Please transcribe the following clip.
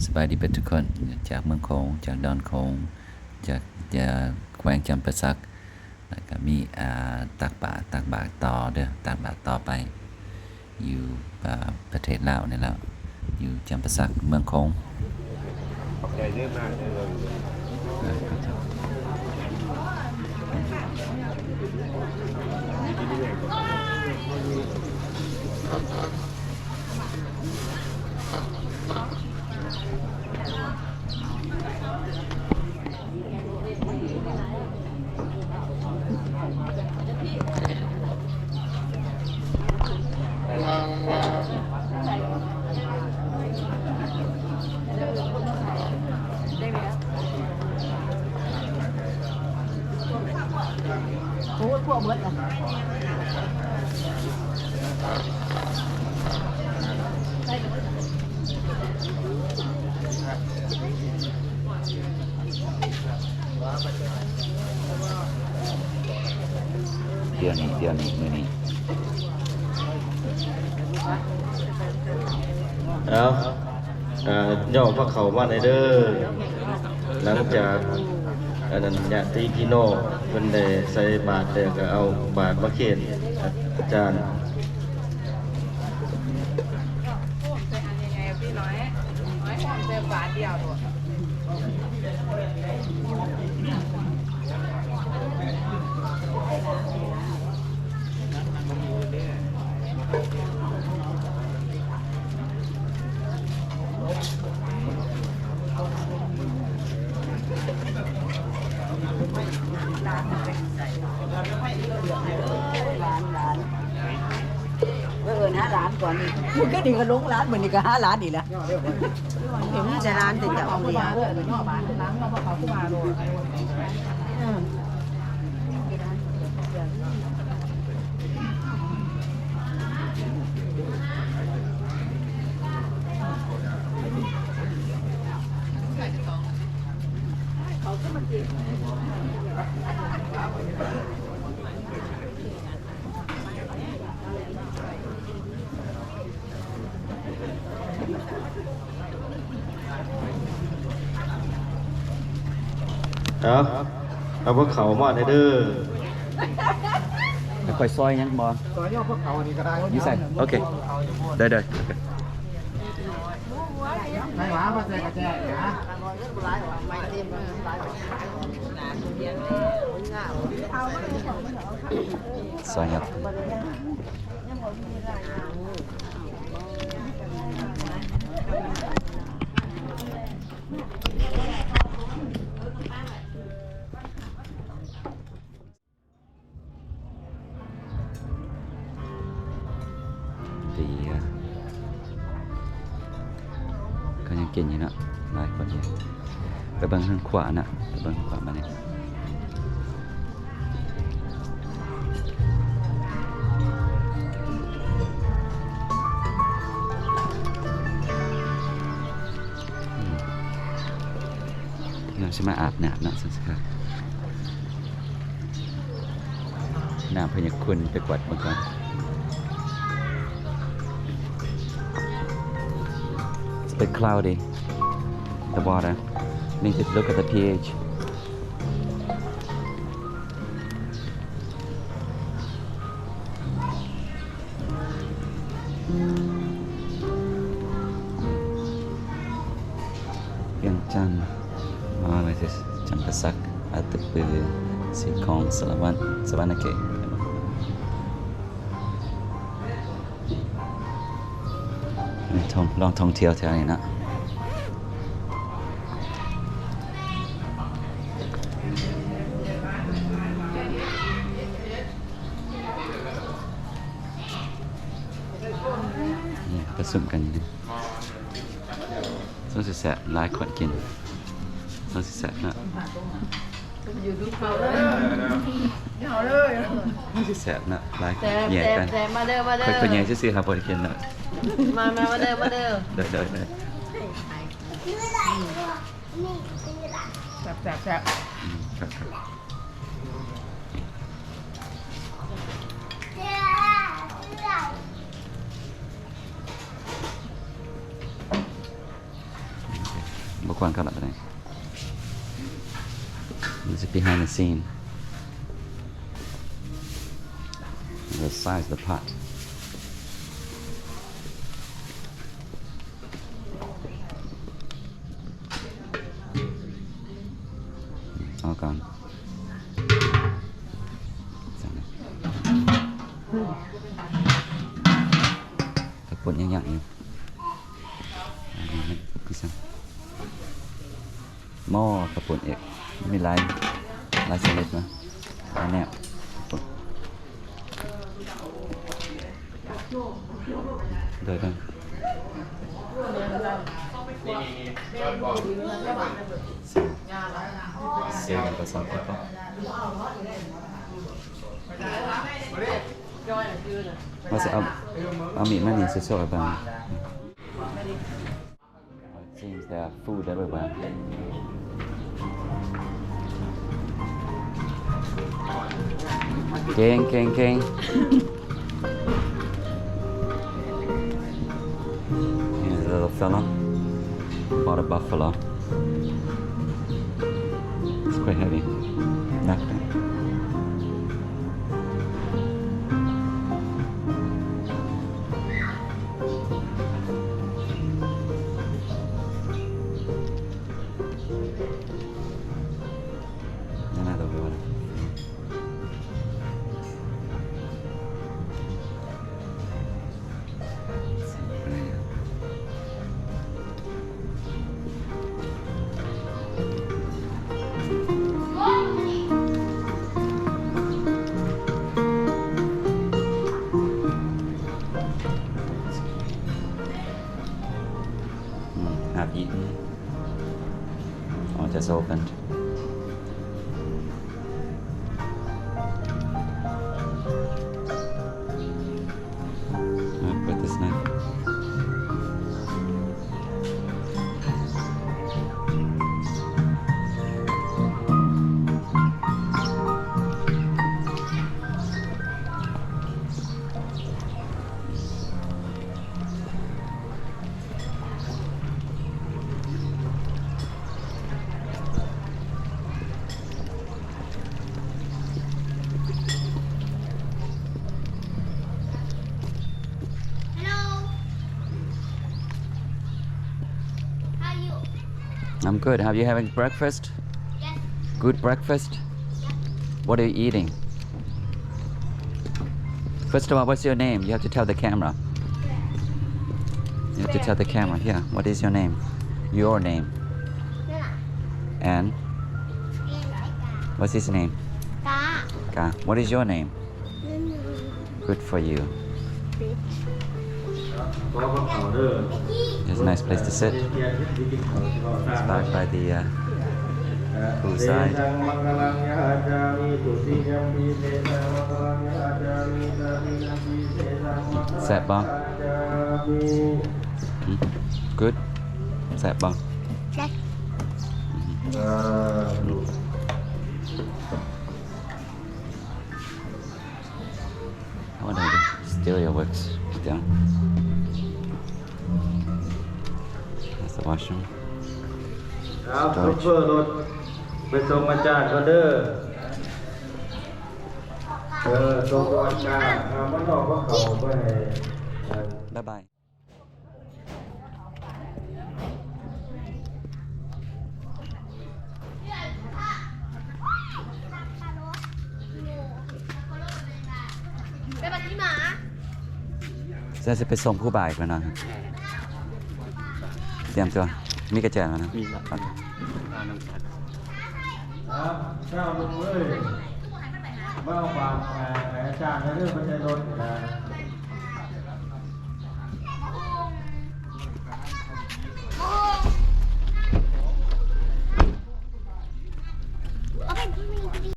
ສະບາຍດີເບິດທຸກຄົນ ຈາກເມືອງໂຂງ ຈາກດອນໂຂງ ຈາກ ຈາກແຂວງຈຳປາສັກ ແລ້ວກະມີ ອ່າ ຕັກບາດ ຕັກບາດຕໍ່ເດີ ຕັກບາດຕໍ່ໄປ ຢູ່ ອ່າ ປະເທດລາວນີ້ແຫຼະ ຢູ່ຈຳປາສັກ ເມືອງໂຂງ. ຂອບໃຈເດີມາກເດີ. ໂອ້ຍ ພວກເບິດລະ. ດຽວນີ້ ດຽວນີ້ ມື້ນີ້ ເອົາ ອ່າ ຍໍພາເຂົ້າມາແດ່ເດີ. ຫຼັງຈາກອັນນັ້ນ ຍາດຕິພີ່ນ້ອງເພິ່ນໄດ້ໃສ່ບາດແລ້ວ ກໍເອົາບາດມາເຄນອາຈານ. ເອີ້ນຫາຫຼານກ່ອນນີ້ ມື້ຄືນນີ້ກໍຫຼົງຫຼານ ມື້ນີ້ກໍຫາຫຼານອີກລະ. ເຫັນມີແຕ່ຫຼານແຕ່ເຈົ້າ. ເອົາ ເອົາພວກເຂົາມາແດ່ເດີ. ໃຫ້ຂ້ອຍຊອຍຫຍັງບໍ່? ຊອຍຍໍພວກເຂົານີ້ກໍໄດ້. ຢູ່ໃສ? ໂອເຄ ໄດ້ໆ. ໃຫ້ຫວາມາໃສ່ກະແຈນະ. ຊອຍຫຍັງ? ເບຍ ເຂົາຍັງກິນຢູ່ເນາະ ຫຼາຍຄົນຢູ່. ໄປເບິ່ງທາງຂວານະ ໄປເບິ່ງຂວາມານີ້. ອືມ ເຮົາຊິມາອາບນ້ຳເນາະ ສັນສະການ ນ້ຳເພິ່ນຢາກຂຸ່ນ ໄປກວດເບິ່ງກ່ອນ. It's a bit cloudy, the water. Need to look at the pH. ວຽງຈັນ ມະຫາວິທະຍາໄລຈຳປາສັກ ອັດຕະປື ເຊກອງ ສາລະວັນ ສະຫວັນນະເຂດ. ທ່ອງ ລອງທ່ອງທ່ຽວແຖວນີ້ເນາະ. ນີ້ປະຊຸມກັນຢູ່ນີ້ ສົງຊິແຊບ ຫຼາຍຄົນກິນ ສົງຊິແຊບເນາະ. ຢູ່ດູເຂົາເລີຍ ເອົາເລີຍ ມັນຊິແຊບນະ ຫຼາຍ ແຊບ ແຍກກັນ ແຊບ ມາເດີ ມາເດີ ຂ້ອຍ ຂ້ອຍແຍກຊື່ໆ ຫາບໍ່ໄດ້ກິນນະ ມາ ມາ ມາເດີ ມາເດີ ເດີ ເດີ ເດີ ແຊບ ແຊບ ແຊບ ອືມ ຄັກໆ. ອືມ ບໍ່ຄວນເຂົ້າລະປານໃດ. This is behind the scene. The size of the pot. ເອົາກ່ອນ ເຂົ້າປຸ້ນຍັງຍັງຢູ່. ອັນນີ້ມັນຄືສັງ ໝໍ້ເຂົ້າປຸ້ນອີກ ມີຫຼາຍ ຫຼາຍຊະນິດເນາະ ຫຼາຍແນວ. ໂດຍ ໂດຍ ເຊນກໍສອງຄົນ. ວ່າຊິເອົາ ເອົາມີດມານີ້ ຊິຊອກໃຫ້ເບິ່ງ. It seems they have food everywhere. ເກັ່ງ ເກັ່ງ ເກັ່ງ. Here's a little fella. Bought a buffalo. It's quite heavy. ໜັກ. ອືມ ຫາບອີກ Oh, just opened. I'll put this knife. Hello. How are you? I'm good. Have you having breakfast? Yes. Good breakfast? Yes. What are you eating? First of all, what's your name? You have to tell the camera. You have to tell the camera. Yeah. What is your name? Your name. And what's his name? Ka. Ka. What is your name? Good for you. It's a nice place to sit. It's backed by the, uh, poolside. Good. ແຊບບໍ່? ແຊບ. ອືມ How do I do? Stereo works still. That's the washroom. ເອົາ Storage. ໂຊເຟີລົດໄປສົ່ງອາຈານກ່ອນເດີ. ເອີ ສົ່ງອາຈານ ເອົາມັນອອກມາເຂົ້າໄປໃຫ້ ບາຍບາຍ. ຈະ ຈະໄປສົ່ງຄູບາອີກແລ້ວເນາະ. ຕຽມຕົວ ມີກະແຈແລ້ວນະ. ມີແລ້ວ. ເຈົ້າລຸງເອີຍ ມາເອົາບາດໃຫ້ອາຈານເດີ ເພິ່ນໃນລົດນີ້ນະ.